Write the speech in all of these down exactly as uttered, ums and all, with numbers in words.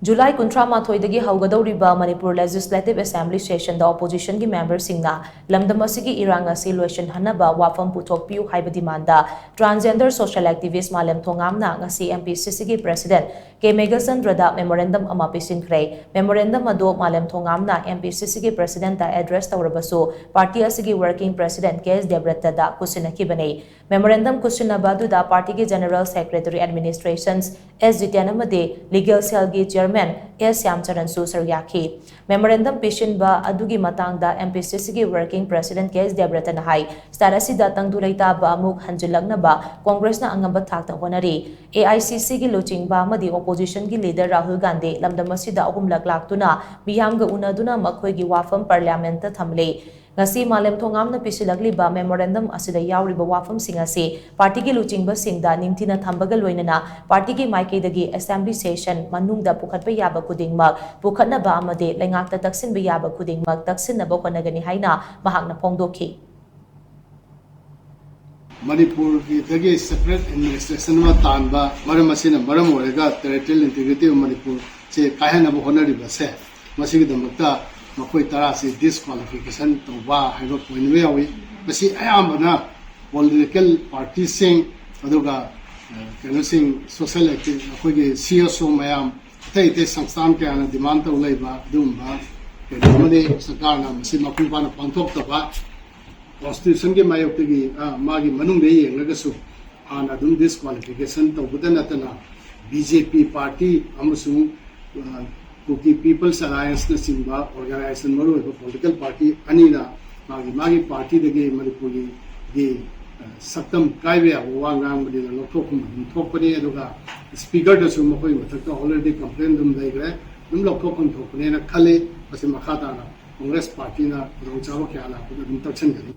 July ꯀꯨꯟꯊ꯭ꯔꯥ ꯃꯥꯊꯣꯏꯗꯒꯤ ꯍꯧꯒꯗꯧꯔꯤꯕ Manipur legislative assembly ꯁꯦꯁꯟꯗ ꯑꯣꯄꯣꯖꯤꯁꯟꯒꯤ ꯃꯦꯝꯕꯔꯁꯤꯡꯅ ꯂꯝꯗꯝ ꯑꯁꯤꯒꯤ ꯏꯔꯥꯡ ꯑꯁꯤ ꯂꯣꯏꯁꯤꯟꯍꯟꯅꯕ ꯋꯥꯐꯝ ꯄꯨꯊꯣꯛꯄꯤꯌꯨ ꯍꯥꯏꯕ ꯗꯤꯃꯥꯟꯗ ꯇ꯭ꯔꯥꯟꯁꯖꯦꯟꯗꯔ ꯁꯣꯁꯤꯌꯦꯜ ꯑꯦꯛꯇꯤꯚꯤꯁ ꯃꯥꯂꯦꯝ ꯊꯣꯉꯥꯝꯅ ꯉꯁꯤ ꯑꯦꯝ ꯄꯤ ꯁꯤ ꯁꯤꯒꯤ ꯄ꯭ꯔꯦꯁꯤꯗꯦꯟꯠ ꯀꯦ ꯃꯦꯘꯆꯟꯗ꯭ꯔꯗ ꯃꯦꯃꯣꯔꯦꯟꯗꯝ ꯑꯃ ꯄꯤꯁꯤꯟꯈ꯭ꯔꯦ꯫ ꯃꯦꯃꯣꯔꯦꯟꯗꯝ ꯑꯗꯨ ꯃꯥꯂꯦꯝ ꯊꯣꯉꯥꯝꯅ ꯑꯦꯝ ꯄꯤ ꯁꯤ ꯁꯤꯒꯤ ꯄ꯭ꯔꯦꯁꯤꯗꯦꯟꯠꯇ ꯑꯦꯗ꯭ꯔꯦꯁ ꯇꯧꯔꯕꯁꯨ ꯄꯥꯔꯇꯤ ꯑꯁꯤꯒꯤ ꯋꯥꯔꯀꯤꯡ ꯄ꯭ꯔꯦꯁꯤꯗꯦꯟꯠ ꯀꯦ ꯑꯦꯁ ꯗꯦꯕ꯭ꯔꯠꯇꯗ ꯈꯨꯠꯁꯤꯟꯅꯈꯤꯕꯅꯤ꯫ ꯃꯦꯃꯣꯔꯦꯟꯗꯝ ꯈꯨꯠꯁꯤꯟꯅꯕ ꯑꯗꯨꯗ ꯄꯥꯔꯇꯤꯒꯤ ꯖꯦꯅꯔꯦꯜ ꯁꯦꯀ꯭ꯔꯦꯇꯔꯤ ꯑꯦꯗꯃꯤꯅꯤꯁꯇ꯭ꯔꯦꯁꯟꯁ ꯑꯦꯁ ꯖꯤꯇꯦꯟ ꯑꯃꯗꯤ ꯂꯤꯒꯦꯜ ꯁꯦꯜꯒꯤ ꯆꯤꯌꯔꯃꯦꯟ ꯑꯦꯁ ꯁ꯭ꯌꯥꯝꯆꯔꯟꯁꯨ ꯁꯔꯨꯛ ꯌꯥꯈꯤ꯫ ꯃꯦꯃꯣꯔꯦꯟꯗꯝ ꯄꯤꯁꯤꯟꯕ ꯑꯗꯨꯒꯤ ꯃꯇꯥꯡꯗ ꯑꯦꯝ ꯄꯤ ꯁꯤ ꯁꯤꯒꯤ ꯋꯥꯔꯀꯤꯡ ꯄ꯭ꯔꯦꯁꯤꯗꯦꯟꯠ ꯀꯦ ꯑꯦꯁ ꯗꯦꯕ꯭ꯔꯇꯅ ꯍꯥꯏ, ꯁ꯭ꯇꯦꯠ ꯑꯁꯤꯗ ꯇꯪꯗꯨ ꯂꯩꯇꯥꯕ ꯑꯃꯨꯛ ꯍꯟꯖꯤꯜꯂꯛꯅꯕ ꯀꯣꯡꯒ꯭ꯔꯦꯁꯅ ꯑꯉꯝꯕ ꯊꯥꯛꯇ ꯍꯣꯠꯅꯔꯤ꯫ ꯑꯦ ꯑꯥꯏ ꯁꯤ ꯁꯤꯒꯤ ꯂꯨꯆꯤꯡꯕ ꯑꯃꯗꯤ ꯑꯣꯄꯣꯖꯤꯁꯟꯒꯤ ꯂꯤꯗꯔ ꯔꯥꯍꯨꯜ ꯒꯥꯟꯙꯤ ꯂꯝꯗꯝ ꯑꯁꯤꯗ ꯑꯍꯨꯝꯂꯛ ꯂꯥꯛꯇꯨꯅ ꯃꯤꯌꯥꯝꯒ ꯎꯅꯗꯨꯅ ꯃꯈꯣꯏꯒꯤ ꯋꯥꯐꯝ ꯄꯥꯔꯂꯤꯌꯥꯃꯦꯟꯠꯇ ꯊꯝꯂꯤ꯫ ꯉꯁꯤ ꯃꯥꯂꯦꯝ ꯊꯣꯉꯥꯝꯅ ꯄꯤꯁꯤꯜꯂꯛꯂꯤꯕ ꯃꯦꯃꯣꯔꯦꯟꯗꯝ ꯑꯁꯤꯗ ꯌꯥꯎꯔꯤꯕ ꯋꯥꯐꯝꯁꯤꯡ ꯑꯁꯤ ꯄꯥꯔꯇꯤꯒꯤ ꯂꯨꯆꯤꯡꯕꯁꯤꯡꯗ ꯅꯤꯡꯊꯤꯅ ꯊꯝꯕꯒ ꯂꯣꯏꯅꯅ ꯄꯥꯔꯇꯤꯒꯤ ꯃꯥꯏꯀꯩꯗꯒꯤ ꯑꯦꯁꯦꯝꯕ꯭ꯂꯤ ꯁꯦꯁꯟ ꯃꯅꯨꯡꯗ ꯄꯨꯈꯠꯄ ꯌꯥꯕ ꯈꯨꯗꯤꯡꯃꯛ ꯄꯨꯈꯠꯅꯕ ꯑꯃꯗꯤ ꯂꯩꯉꯥꯛꯇ ꯇꯛꯁꯤꯟꯕ ꯌꯥꯕ ꯈꯨꯗꯤꯡꯃꯛ ꯇꯛꯁꯤꯟꯅꯕ ꯍꯣꯠꯅꯒꯅꯤ ꯍꯥꯏꯅ ꯃꯍꯥꯛꯅ ꯐꯣꯡꯗꯣꯛꯈꯤ꯫ ꯃꯅꯤꯄꯨꯔꯒꯤꯗꯒꯤ ꯁꯦꯄꯔꯦꯠ ꯑꯦꯗꯃꯤꯅꯤꯁꯇ꯭ꯔꯦꯁꯟ ꯑꯃ ꯇꯥꯟꯕ ꯃꯔꯝ ꯑꯁꯤꯅ ꯃꯔꯝ ꯑꯣꯏꯔꯒ ꯇꯦꯔꯤꯇꯣꯔꯤꯌꯦꯜ ꯏꯟꯇꯤꯒ꯭ꯔꯤꯇꯤ ꯑꯣꯐ ꯃꯅꯤꯄꯨꯔꯁꯦ ꯀꯥꯏꯍꯟꯅꯕ ꯍꯣꯠꯅꯔꯤꯕꯁꯦ, ꯃꯁꯤꯒꯤꯗꯃꯛꯇ ꯃꯈꯣꯏ ꯇꯔꯥꯁꯤ ꯗꯤꯁꯀ꯭ꯋꯥꯂꯤꯐꯤꯀꯦꯁꯟ ꯇꯧꯕ ꯍꯥꯏꯕ ꯄꯣꯏꯟ ꯑꯃ ꯌꯥꯎꯏ꯫ ꯃꯁꯤ ꯑꯌꯥꯝꯕꯅ ꯄꯣꯂꯤꯇꯤꯀꯦꯜ ꯄꯥꯔꯇꯤꯁꯤꯡ, ꯑꯗꯨꯒ ꯀꯩꯅꯣꯁꯤꯡ, ꯁꯣꯁꯦꯜ ꯑꯦꯛꯇꯤꯚ, ꯑꯩꯈꯣꯏꯒꯤ ꯁꯤ ꯑꯦꯁ ꯑꯣ ꯃꯌꯥꯝ, ꯑꯇꯩ ꯑꯇꯩ ꯁꯪꯁꯊꯥꯟ ꯀꯌꯥꯅ ꯗꯤꯃꯥꯟ ꯇꯧ ꯂꯩꯕ ꯑꯗꯨꯒꯨꯝꯕ ꯀꯩꯅꯣ ꯑꯃꯅꯤ꯫ ꯁꯔꯀꯥꯔꯅ ꯃꯁꯤ ꯃꯄꯨꯡ ꯐꯥꯅ ꯄꯥꯡꯊꯣꯛꯇꯕ, ꯀꯣꯟꯁꯇꯤꯇ꯭ꯌꯨꯁꯟꯒꯤ ꯃꯥꯌꯣꯛꯇꯒꯤ, ꯑ, ꯃꯥꯒꯤ ꯃꯅꯨꯡꯗ ꯌꯦꯡꯂꯒꯁꯨ ꯍꯥꯟꯅ ꯑꯗꯨꯝ ꯗꯤꯁꯀ꯭ꯋꯥꯂꯤꯐꯤꯀꯦꯁꯟ ꯇꯧꯕꯗ ꯅꯠꯇꯅ, ꯕꯤ ꯖꯦ ꯄꯤ ꯄꯥꯔꯇꯤ ꯑꯃꯁꯨꯡ, ꯑ, ꯀꯨꯀꯤ ꯄꯤꯄꯜꯁ ꯑꯦꯂꯥꯌꯟꯁꯅꯆꯤꯡꯕ ꯑꯣꯔꯒꯅꯥꯏꯖꯦꯁꯟ, ꯃꯔꯨꯑꯣꯏꯕ ꯄꯣꯂꯤꯇꯤꯀꯦꯜ ꯄꯥꯔꯇꯤ ꯑꯅꯤꯅ ꯃꯥꯒꯤ ꯃꯥꯒꯤ ꯄꯥꯔꯇꯤꯗꯒꯤ ꯃꯅꯤꯄꯨꯔꯒꯤ, ꯒꯤ, ꯑ, ꯁꯛꯇꯝ ꯀꯥꯏꯕ ꯌꯥꯕ ꯋꯥ ꯉꯥꯡꯕꯅꯤꯅ ꯂꯧꯊꯣꯛꯐꯝ ꯑꯗꯨꯝ ꯊꯣꯛꯄꯅꯤ꯫ ꯑꯗꯨꯒ ꯁ꯭ꯄꯤꯀꯔꯗꯁꯨ ꯃꯈꯣꯏꯒꯤ ꯃꯊꯛꯇ ꯑꯣꯜꯔꯦꯗꯤ ꯀꯝꯄ꯭ꯂꯦꯟ ꯑꯗꯨꯝ ꯂꯩꯈ꯭ꯔꯦ, ꯑꯗꯨꯝ ꯂꯧꯊꯣꯛꯐꯝ ꯊꯣꯛꯄꯅꯦꯅ ꯈꯜꯂꯤ꯫ ꯃꯁꯤ ꯃꯈꯥ ꯇꯥꯅ ꯀꯣꯡꯒ꯭ꯔꯦꯁ ꯄꯥꯔꯇꯤꯅ ꯈꯨꯗꯣꯡꯆꯥꯕ ꯀꯌꯥ ꯂꯥꯛꯄꯗ ꯑꯗꯨꯝ ꯇꯛꯁꯤꯟꯒꯅꯤ꯫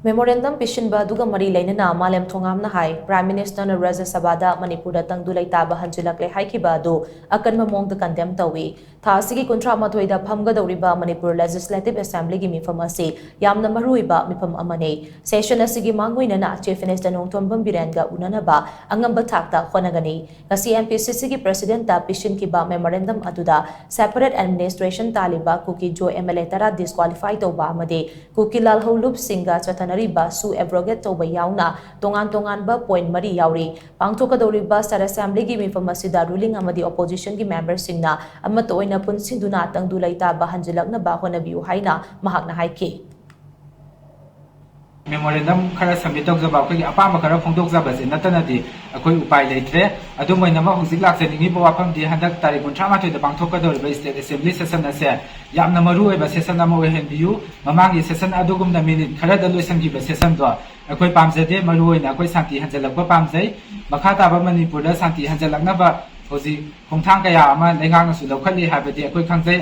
Memorandum ꯄꯤꯁꯤꯟꯕ ꯑꯗꯨꯒ ꯃꯔꯤ ꯂꯩꯅꯅ ꯃꯥꯂꯦꯝ ꯊꯣꯉꯥꯝꯅ ꯍꯥꯏ, Prime Minister ꯅ ꯔꯥꯖ꯭ꯌ ꯁꯚꯥꯗ ꯃꯅꯤꯄꯨꯔꯗ ꯇꯪꯗꯨ ꯂꯩꯇꯥꯕ ꯍꯟꯖꯤꯜꯂꯛꯂꯦ ꯍꯥꯏꯈꯤꯕ ꯑꯗꯨ ꯑꯀꯟꯕ ꯃꯑꯣꯡꯗ condemn ꯇꯧꯏ꯫ ꯊꯥ ꯑꯁꯤꯒꯤ ꯀꯨꯟꯊ꯭ꯔꯥ ꯃꯥꯊꯣꯏꯗ ꯐꯝꯒꯗꯧꯔꯤꯕ ꯃꯅꯤꯄꯨꯔ Legislative Assembly ꯒꯤ ꯃꯤꯐꯝ ꯑꯁꯤ ꯌꯥꯝꯅ ꯃꯔꯨꯑꯣꯏꯕ ꯃꯤꯐꯝ ꯑꯃꯅꯤ꯫ Session ꯑꯁꯤꯒꯤ ꯃꯥꯡꯑꯣꯏꯅꯅ Chief Minister ꯅꯣꯡꯊꯣꯝꯕꯝ ꯕꯤꯔꯦꯟꯒ ꯎꯅꯅꯕ ꯑꯉꯝꯕ ꯊꯥꯛꯇ ꯍꯣꯠꯅꯒꯅꯤ꯫ ꯉꯁꯤ M P C C ꯒꯤ President ꯇ ꯄꯤꯁꯤꯟꯈꯤꯕ memorandum ꯑꯗꯨꯗ separate administration ꯇꯥꯜꯂꯤꯕ Kuki Jo M L A ꯇꯔꯥ disqualify ꯇꯧꯕ ꯑꯃꯗꯤ ꯀꯨꯀꯤ ꯂꯥꯜꯍꯧ ꯂꯨꯞꯁꯤꯡꯒ ꯆꯠꯊꯅꯔꯤꯕ ꯁꯨ abrogate ꯇꯧꯕ ꯌꯥꯎꯅ ꯇꯣꯉꯥꯟ ꯇꯣꯉꯥꯟꯕ point ꯃꯔꯤ ꯌꯥꯎꯔꯤ꯫ ꯄꯥꯡꯊꯣꯛꯀꯗꯧꯔꯤꯕ State Assembly ꯒꯤ ꯃꯤꯐꯝ ꯑꯁꯤꯗ ruling ꯑꯃꯗꯤ opposition ꯒꯤ member ꯁꯤꯡꯅ ꯑꯃꯠꯇ ꯑꯣꯏꯅ ꯄꯨꯟꯁꯤꯟꯗꯨꯅ ꯇꯪꯗꯨ ꯂꯩꯇꯥꯕ ꯍꯟꯖꯤꯜꯂꯛꯅꯕ ꯍꯣꯠꯅꯕꯤꯌꯨ ꯍꯥꯏꯅ ꯃꯍꯥꯛꯅ ꯍꯥꯏꯈꯤ꯫ Memorandum ꯈꯔ submit ꯇꯧꯖꯕ, ꯑꯩꯈꯣꯏꯒꯤ ꯑꯄꯥꯝꯕ ꯈꯔ ꯐꯣꯡꯗꯣꯛꯆꯕꯁꯦ ꯅꯠꯇꯅꯗꯤ ꯑꯩꯈꯣꯏ ꯎꯄꯥꯏ ꯂꯩꯇ꯭ꯔꯦ꯫ ꯑꯗꯨꯝ ꯑꯣꯏꯅꯃꯛ ꯍꯧꯖꯤꯛ ꯂꯥꯛꯆꯅꯤꯡꯉꯤꯕ ꯋꯥꯐꯝꯗꯤ ꯍꯟꯗꯛ ꯇꯥꯔꯤꯛ ꯀꯨꯟꯊ꯭ꯔꯥ ꯃꯥꯊꯣꯏꯗ ꯄꯥꯡꯊꯣꯛꯀꯗꯧꯔꯤꯕ State Assembly session ꯑꯁꯦ ꯌꯥꯝꯅ ꯃꯔꯨ ꯑꯣꯏꯕ session ꯑꯃ ꯑꯣꯏꯍꯟꯕꯤꯌꯨ꯫ ꯃꯃꯥꯡꯒꯤ session ꯑꯗꯨꯒꯨꯝꯅ minute ꯈꯔꯗ ꯂꯣꯏꯁꯤꯟꯈꯤꯕ session ꯗꯣ ꯑꯩꯈꯣꯏ ꯄꯥꯝꯖꯗꯦ꯫ ꯃꯔꯨ ꯑꯣꯏꯅ ꯑꯩꯈꯣꯏ ꯁꯥꯟꯇꯤ ꯍꯟꯖꯤꯜꯂꯛꯄ ꯄꯥꯝꯖꯩ꯫ ꯃꯈꯥ ꯇꯥꯕ ꯃꯅꯤꯄꯨꯔꯗ ꯁꯥꯟꯇꯤ ꯍꯟꯖꯤꯜꯂꯛꯅꯕ ꯍꯧꯖꯤꯛ ꯈꯣꯡꯊꯥꯡ ꯀꯌꯥ ꯑꯃ ꯂꯩꯉꯥꯛꯅꯁꯨ ꯂꯧꯈꯠꯂꯤ ꯍꯥꯏꯕꯗꯤ ꯑꯩꯈꯣꯏ ꯈꯪꯖꯩ꯫